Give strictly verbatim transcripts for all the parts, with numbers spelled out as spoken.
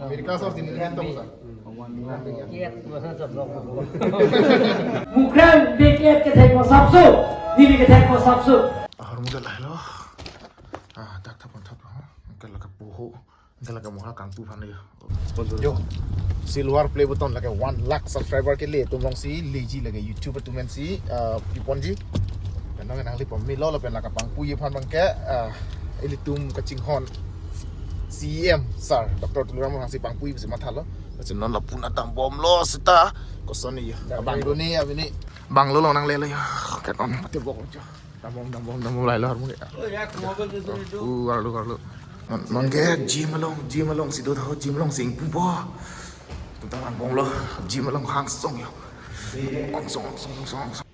America sor sini kan tong sa. Mukrang B K F kethek mo sapso, neli kethek mo sapso. Ahormu ke lahelo. Ah, dak thap thap ha. Ke laka puho. Ke laka mohal kangpu phan yo. Yo. Silver play button lake one lakh subscriber ke le atum along si leji lake YouTube atum si, ah, piponji. Kan nang nangli pamelo lapen laka pangpuji aphan abangke, ah, ilitum kachinghon C E M sir Doctor Tuliram Ronghang si pangpuji pusi mathalo. Lason non lapu-an dambomlo seta. Koson ni yo. Abang do ni abini. Banglo along nanglelo yo. Kan non pati bok jo. Dambom, dambom, dambom lahelo ahormu ke. Oh, ya, kemobile tu sudah tu. Uh, arlo, arlo. Non, non ke gym along, gym along si do tho, gym along si ingpupo. Tutang angbonglo, gym along hangsong yo. Hangsong, hangsong, hangsong, hangsong.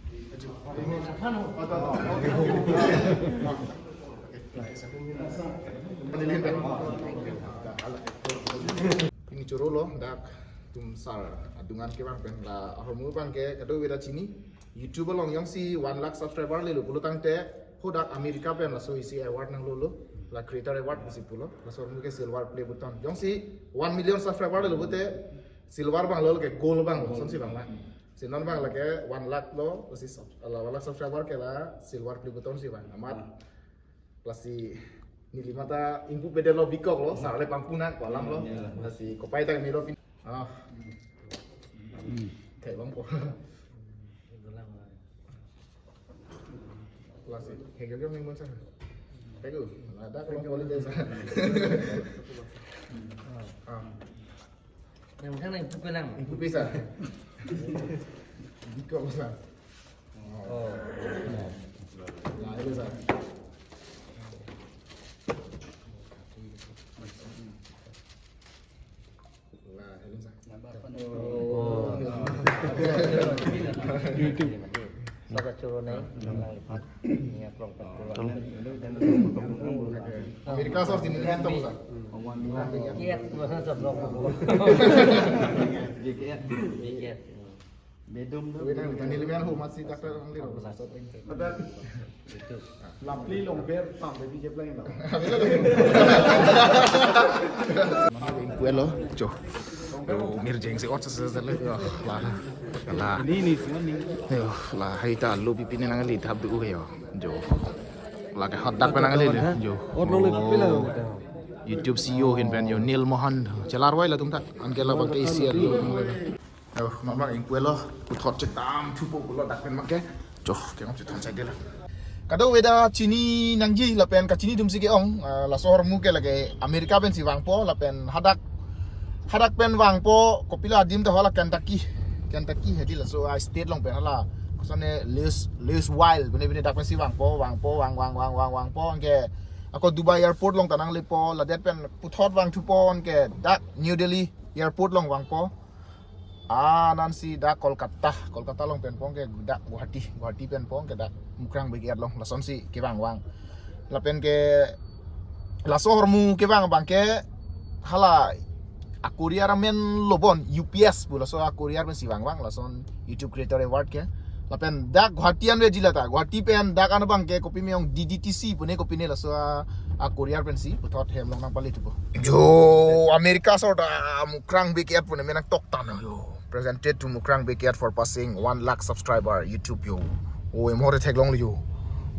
Pini chorolo, dak atum sir adungan kevang pen la ahormu abangke kadokave ta chini. YouTube along jongsi one lakh subscriber lelo pulo tangte, hadak America pen laso isi award nanglolo, la creator award pusi pulo, laso ahormu ke silver play button. Jongsi one million subscriber lelo pute, silver banglo ke gold bang, sonsi bang la. Si non abang lake one lakh lo, si sub-, la one lakh subscriber ke la silver play button si bang. Amat lasi neli mata ingpu pedetlo, bikoklo, sir le pangpu nang, ko alamlo. Ya. Lasi kopai ta melo pin. Ah. Thek bang ko. Lasi, hegel ke mingmon sa. Thank you. Ada ko holiday sa. Ah. Yang mana yang pupelang? Ingpu pisa. Bikok sa. Oh. Nah, itu sa. Nah, itu sa. Oh. YouTube. Saka choro nai, nang lipat. Niya klong patulo. America sor sini kan tong sa. Iya, bahasa seblok. Iya. Iya. Bedum tu. Wena, wena, neli biar ho masi doctor ang liro. Ada. Lapli long ber tam baby je plan lo. Kuelo, jo. Yo, mir jeng si ot sa sa le. Yo, la. La. Ini, ini semua ni. Yo, la, hai ta lo pipi ne nangli thap du yo. Jo. La ke hot dak pen nangli le. Jo. Ot nong le pipi la. YouTube C E O ahin pen yo, Neil Mohan. Chelarwai latum ta. Anke labang ke isi lo. Yo, mama ingkuelo, puthot chetam thupo pulo dak pen make. Jo, kengop chethan sai dela. Kadokave ta chini nangji lapen kachini atum si ke-ong, ah, laso ahormu ke lake America pen si vangpo lapen hadak, hadak pen vangpo, kopilo adim ta hala Kentucky. Kentucky hedi laso a state along pen hala. Kosonne Louis-, Louisville, bine bine dak pen si vangpo, vangpo, vang, vang, vang, vang, vangpo, anke ako Dubai airport along ta nanglepo, ladet pen puthot vang thupo, anke dak New Delhi airport along vangpo. Ah, ansi dak Kolkata, Kolkata along pen po anke dak Guwahati, Guwahati pen po anke dak Mukrang Backyard along, lasonsi kevang vang. Lapen ke laso ahormu kevang abangke hala a-courier amen lo bon, U P S pu laso a-courier pen si vang vang, lason YouTube Creator Award ke. Lapen dak Guwahati an veji lata, Guwahati pen dak an abangke kopi me-ong, D D T C pune kopi ne laso a, a-courier pen si puthot hem along nangpale thupo. Jo, America sor ta Mukrang Backyard pune me nangtok tanglo yo. Presented to Mukrang Backyard for passing one lakh subscriber YouTube yo. O, emhor theklonglo yo.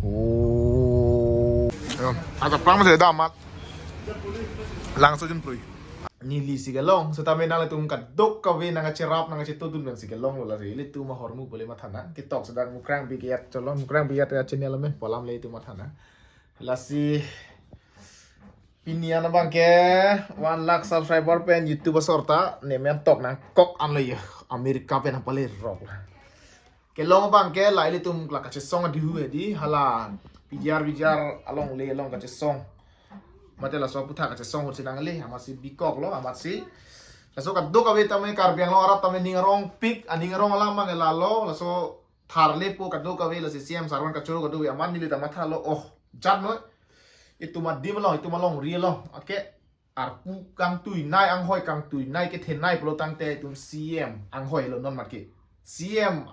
O. Yo, ada plang masih ada amat. Langsung jun plui. Neli si kelong, setame nanglitum kadokave nangkacherap nangkachetudun pen si kelonglo, lasi ilitum ahormu pule matha nang. Ketok sedang Mukrang Backyard, cholong Mukrang Backyard ya channel amen, pu alam le ilitum matha nang. Lasi pini an abangke one lakh subscriber pen YouTube asor ta ne men tok nangkok anlo yo, America pen apale rok. Kelong abangke la ilitum la kachesong adihu hedi, hala P G R V G R along le along kachesong. Mate laso aphuthak kachesong ahut si nangle, amatsi bikoklo, amatsi. Laso kadokave tame Karbi Anglong arat tame ning arongpik, aning arong alam abangke lalo, laso tharlepo kadokave, lasi C M sir wan kachoro kadokave amat neli ta mathalo, oh, jat noi. Itum adim along, itum alongri along, ake arpu kangtuinei, anghoi kangtuinei, kethenei pulo tangte itum C M anghoi lo non mat ke. C M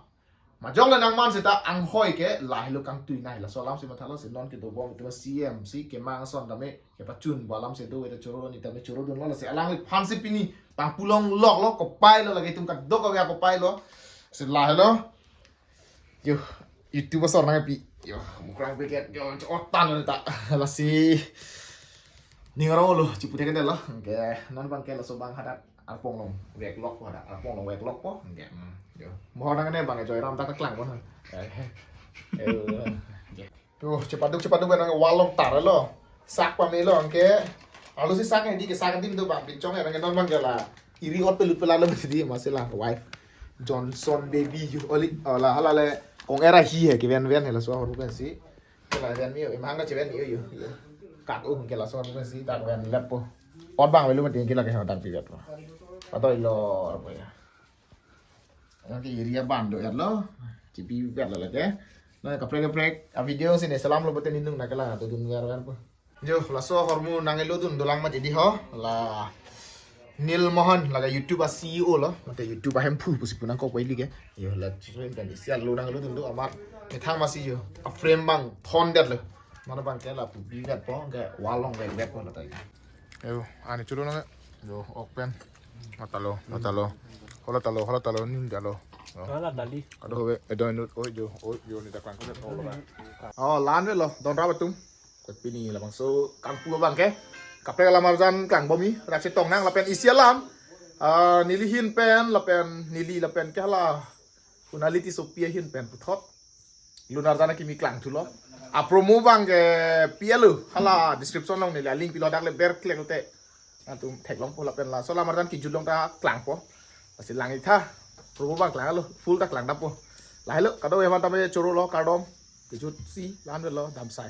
Majok le nangman seta anghoi ke lahelo kangtui nai, laso alam si mathalo si non kedobom itum C M si kemang ason tame kepachun bo alam si do, ita choro ni tame choro dunlo, lasi alangliphan si pini pangpulong loklo, kopai lo lagi itum kadokave kopai lo. Si lahelo. Yo, YouTube asor nangpi. Yo, mukrang peket. Yo, otan lo ta. Lasi ning arong lo, chipu teken lo. Oke, non abang ke laso abang hadak arpong along vek lokpo, hadak arpong along vek lokpo. Oke, hmm, yo. Mohor nang ne abang Joyram ta keklangpo na. Eh, eh, eh, oke. Yo, chepaduk chepaduk abang wall along tarlo. Sak pamelo anke. Alu si sak ne di ke sak adim do abang pinchong ya, anke non abang ke la iri ot pelu pela lo di masih la wife. Johnson baby yo oli, oh, la hala le kong era hi he ke ven ven he laso ahormu pensi. Ke la ven mi yo, emang ka cheven mi yo yo. Yo. Kat um ke laso ahormu pensi dak ven leppo. Ot abang velu mati ke la ke hadak pivetpo. Atau ilo apa ya? Anke iri abang do etlo. Chipivetlo lake. Na kaprek kaprek a video si ne selam lo bote ninung na ke la to dunververpo. Yo, laso ahormu nanglo dun dolang mati di ho. La Nil Mohan, laga YouTube a C E O lo, mate YouTube ahemphu pusi pu nangkok pai like. Yo, la chiri kan isi alo nanglo dun do amat methang masi yo. A frame abang thondetlo. Mana abang ke la pu pivetpo, ke wall along vek vetpo la tai. Yo, ani chulo nang. Yo, ok pen. Matalo, matalo. Hola talo, hola talo, ning talo. Yo. Hala dali. Aduh, we, edo inut, oh yo, oh yo, ni daklang kuset, oh, lo. Oh, la-an velo, don rap atum. Kot pini labangso kangpu abang ke. Kaprek alam arjan klangbom mi, rak chetong nang lapen isi alam. Ah, neli ahin pen, lapen neli lapen ke hala. Kunali Tissopi ahin pen puthot. Lun arjan akimi klangthulo. A promo abang ke pialo. Hala description along neli a link pilo, dak le ber klek te. Atum theklongpo lapen laso alam arjan kijut along ta klangpo. Lasi lang-ik tha. Promo abang klanglo. Full ta klangdappo. Lahelo kadokave aphan tame chorolo kardom. Kijut si la-an velo damsai.